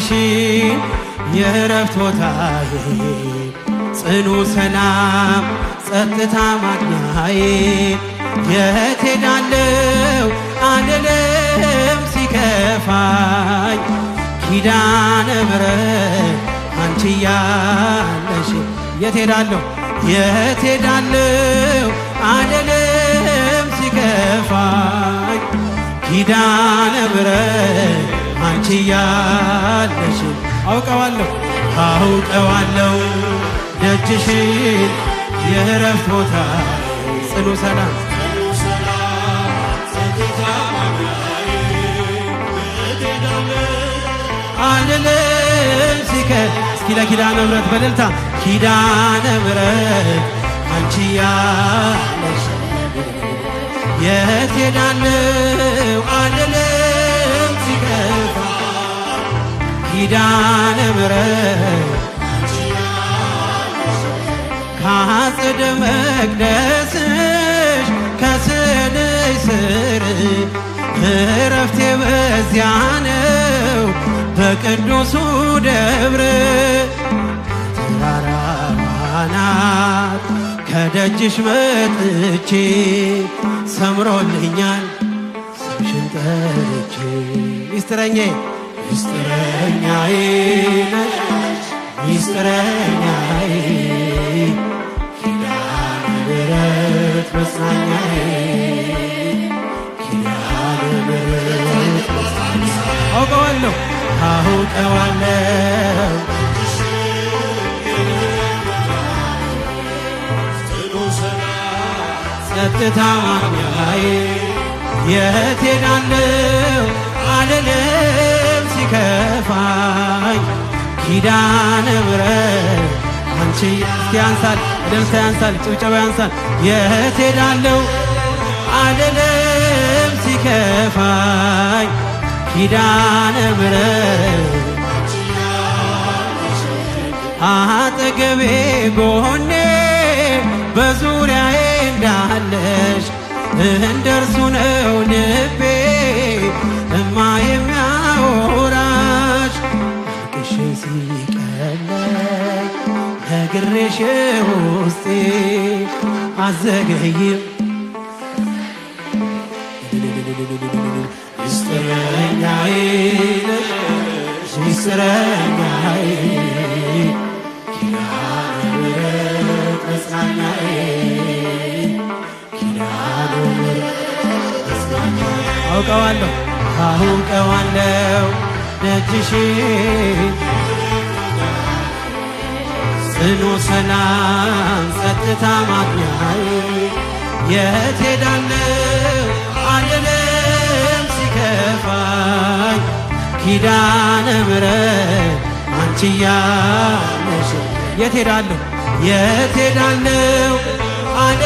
ደጅሽን የእረፍት ቦታዬ ጽኑ ሰላም ጸጥታ ማግኛዬ የት ሄዳለሁ አልልም ሲከፋኝ ኪዳነ ምሕረት አንቺ ያለሽ የት ሄዳለሁ የት ሄዳለሁ አልልም ሲከፋኝ ኪዳነ ምሕረት አንቺ ያለሽ አውቀዋለሁ አውቀዋለሁ ደጅሽን የእረፍት ቦታ ጽኑ ሰላም አልልም ሲከ እስኪ ለኪዳነ ምሕረት በእልልታ ኪዳነ ምሕረት አንቺ ያለሽ የት ሄዳለሁ አልልም ሲከፋ ኪዳነ ምሕረት ከአጸደ መቅደስሽ ከስዕልሽ ስር እረፍቴ በዚያ ነው በቅዱሱ ደብር ተራራዋ ናት ከደጅሽ መጥቼ ሰምሮልኛል ስምሽን ጠርቼ ሚስጥረኛዬ ሚስጥረኛዬ ነሽ ሚስጥረኛዬ ኪዳነ ምሕረት መጽናኛዬ ኪዳነ ምሕረት አውቀዋለሁ አውቀዋለሁ ጸጥታ ማግኛዬ የት ሄዳለሁ አልልም ሲከፋኝ ኪዳነ ምሕረት አንቺ እስኪ ያንሳል እልልታ ያንሳል ጭብጨባ ያንሳል የት ሄዳለሁ አልልም ሲከፋኝ ኪዳነ ምሕረት አጠገቤ ጎኔ በዙሪያዬ እንዳለሽ እንደርሱ ነው ልቤ እማ የሚያወራሽ አልቅሼ ሲቀለኝ ነግሬሽ ውስጤ አዘገይም ሚስጥረኛዬ ነሽ ሚስጥረኛዬ ኪዳነ ምሕረት መጽናኛዬ ኪዳነ ምሕረት መጽናኛዬ አውቀዋለሁ አውቀዋለሁ ደጅሽን ጽኑ ሰላም ጸጥታ ማግኛዬ የት ሄዳለሁ አልልም ሲከፋኝ ኪዳነ ምሕረት አንቺ ያለሽ የት ሄዳለሁ የት ሄዳለሁ አልልም